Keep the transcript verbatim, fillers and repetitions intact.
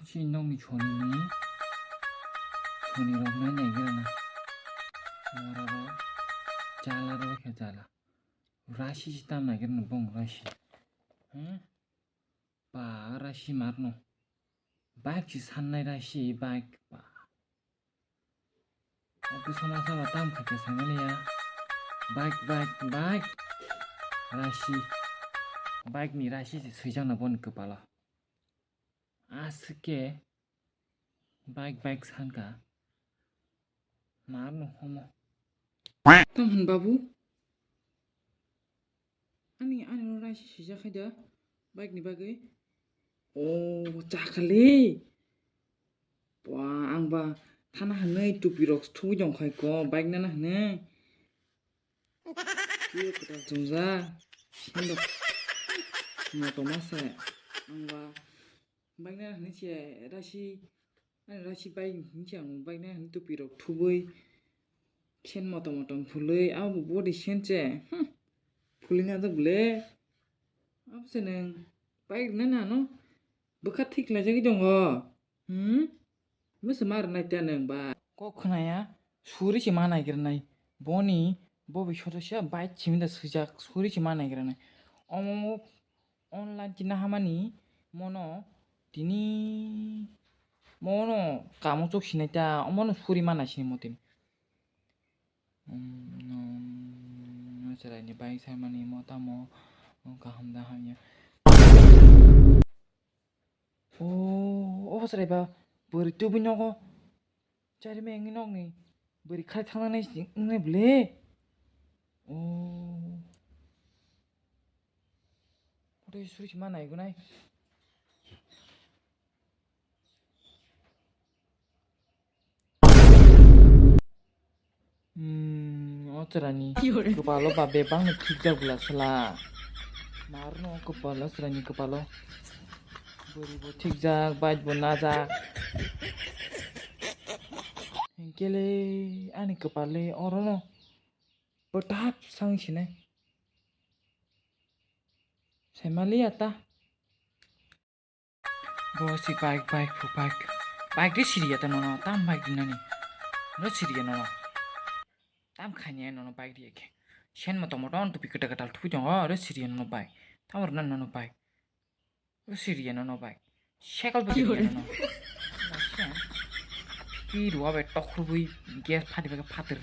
Chini nokni sonini, sonirok nai naigrana. Morarok chala rok khe chala. Rasi si tam naigrana bong rasi. Hmm? Ba rasi marno. Bike si sannai rasi bike ba. Aku sama sama tam kha khe samani ya. Bike, bike, bike. Rasi. Bike ni rasi si swijak na boni kwpalo. Aswk khe bike, bike sanka. Mar no homo. Tam hwn babu? Ani, ani no raisi sijak khai da bike ni bagwi. O, chakali. Bwa, ang ba thana hwnwi tupi rok thugwi tong khai ko, bike nana hwnwi. Twi kwtal chwngjak. Sandok. Moto masa. Ang ba bike nana hwnwi se raisi. Ani raisi bike hinwi se ang bike nana hwnwi tupi rok thugwi. Sen motom motom phulwi, abo body sen se. Hmm. Phulwi na jak bwle. Abo se nwng bike nana no bwkha thik laijagwi tongo. Hmm? Bwswk ma rwnai ta nwng ba? Kok khwnaya, suri se ma naigrwnai. Boni, bo bai soto se bike simi da swijak, suri se ma naigrwnai. Omo online ti nahamani mono tini mono kamo chuk sinai ta, omono suri ma nai sini motin. Chwraini bike saimani mo tamo kaham da hamya. O, o chwrai ba bwrwi tubui nogo. Chari me wngwi nokni bwrwi khai thangnai wngnai bwle. O. Koto suri sima nai gunai. Hmm, o chwraini kwpalo ba bebakno thikjak bwla sala. Marno kwpalo chwraini kwpalo. Bwrwi bo thikjak, bike bo najak. Hinkele ani kwpale orono bwtap sang sinai. Saimaliya ta. Bo si bike, bike, phu bike. Bike de siriya ta nono, tam bike dinani. No siriya nono. Tam khanya nono bike riya khe. Sen moto moto on tupi kata kata thupi tongo, ro siriya nono bike. Tam rwna nono bike. Ro siriya nono bike. Cycle bo riya nono. Ki ruwa bai tokhurwi gas phadi bai phatir.